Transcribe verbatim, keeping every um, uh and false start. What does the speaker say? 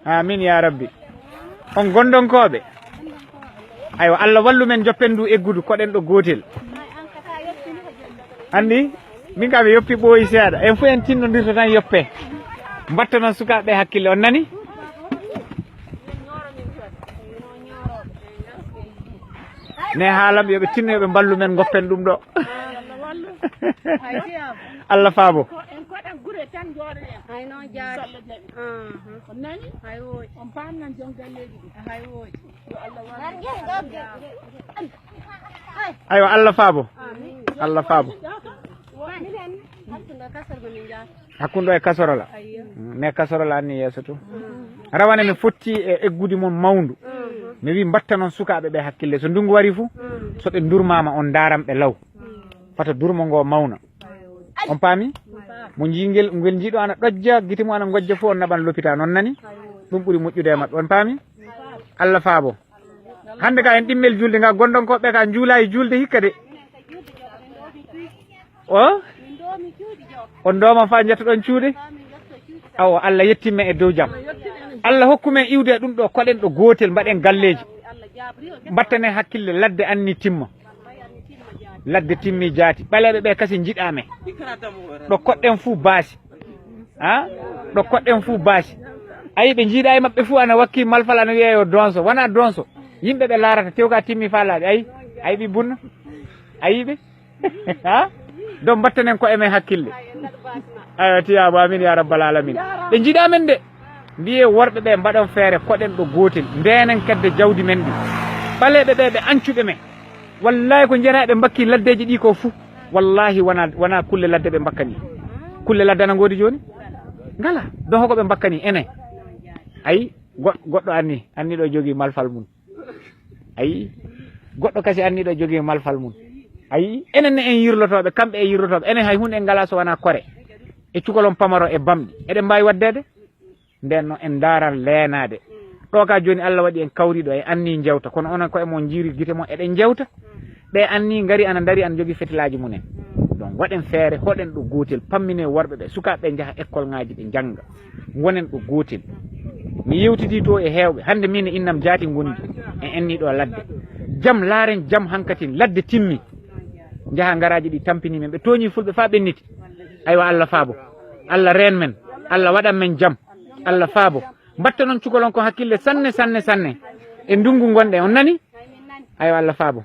Amin ya rabbi. On gondonkooɓe. Aywa, Allah wallu men joppen ndu eggudu, koɗen ɗo gootel. Anndi, min kam mi yoppi ɓooyi seeɗa. En fof en tinnondirto tan yoppe. Mbatta noon sukaaɓe hakkille, on nani? Ne haalam yo ɓe tinno, yo ɓe mballu men, ngoppen ɗum ɗo. Allah faabo. Ko en koɗa gure tan jooɗoɗen. Hay noon jaati. So Allah jaɓi. Ahan. On nani? Hay wooji. On paamnan joom galleeji ɗi. Hay wooji. Yo Allah wallu. Aywa, Allah faabo. Amin. Allah faabo. Minen hakkunde kasargo min jaata. Hakkunde e kasorola. Ayyo. Mm, ne kasorola anni yeeso to. Rawane mi fotti e eggude mon mawndu. Mi wi mbatta noon sukaaɓe ɓe hakkille. So ndungu wari fu, so ɓe durmaama on ndaaran ɓe law. Fata durmo ngo mawna. On paami? Mo njii ngel, ngel njiiɗo ana ɗojja, gite mum ana ngojja fof, on naɓan lopitaan, on nani? Ɗum ɓuri moƴƴude e maɓɓe, on paami? Allah faabo. Hannde ka en ɗimmel julde, nga gondonkooɓe ka njuulaayi julde hikka de. O? On ndooma faa njettoɗon cuuɗi? Awo, Allah yettimme e dow jam. Allah hokku men iwde e ɗum ɗo, koɗen ɗo gootel, mbaɗen galleeji. Mbattanen hakkille, ladde anni timma. Ladde timmi jaati. Ɓaleeɓe ɓe kasi njiɗaa men. Ɗo koɗɗen fuu baasi. Ha? Ɗo koɗɗen fuu baasi. Ayi, ɓe njiiɗaa e maɓɓe fuu ana wakki malfal ana wiya yo donso. Wonaa donso. Yimɓe ɓe laarata, tew ka timmi faa laaɓi. Ayi, ayi ɓi bunna. Ayi ɓe? Ha? Ɗo mbattanen koye men hakkille. Ayo, tiyaabo, amin ya rabbal alamin. Ɓe njiɗaa men de. Mbiyee worɓe ɓe mbaɗon feere, koɗen ɗo gootel. Ndeenen kedde jawdi men ndi. Ɓaleeɓe ɓe, ɓe ancuɓe men. Wallahi ko njeraa ɓe mbakki laddeeji ɗi ko fuu. Wallahi wona, wona kulle ladde ɓe mbakkani. Kulle ladde ana ngoodi jooni? Ngala. Don hoko ɓe mbakkani enen. Ayi, go-, goɗɗo anni, anni ɗo jogii malfal mum. Ayi, goɗɗo kasi anni ɗo jogii malfal mum. Ayi, enen ne en yirlotooɓe, kamɓe e yirlotooɓe. Enen hay hunde en ngala so wona kore. E cukalon pamaro e bamɗi. Eɗen mbaawi waddeede? Nden noon en ndaaran leenaade. Ɗo ka jooni Allah waɗi en kawri ɗo e anni njewta. Kono onon koye mon njiiri gite mon eɗen njewta. Ɓe anni ngari ana ndari ana jogii fetilaaji mum en. Donc waɗen feere, hoɗen ɗo gootel, pammine worɓe ɓe, sukaaɓe ɓe njaha école ŋaaji ɓe njannga. Wonen ɗo gootel. Mi yewtidii to e heewɓe. Hannde min e innam jaati ngondi. En enni ɗo ladde. Jam laaren jam hankatin. Ladde timmi. Njaha ngaraaji ɗi tampini men. Ɓe tooñi fulɓe faa ɓenniti. Aywa Allah faabo. Allah reen men. Allah waɗan men jam. Allah faabo. Mbatta noon cukalon ko hakkille sanne, sanne, sanne. E ndungu ngonɗen. On nani? Aywa Allah faabo.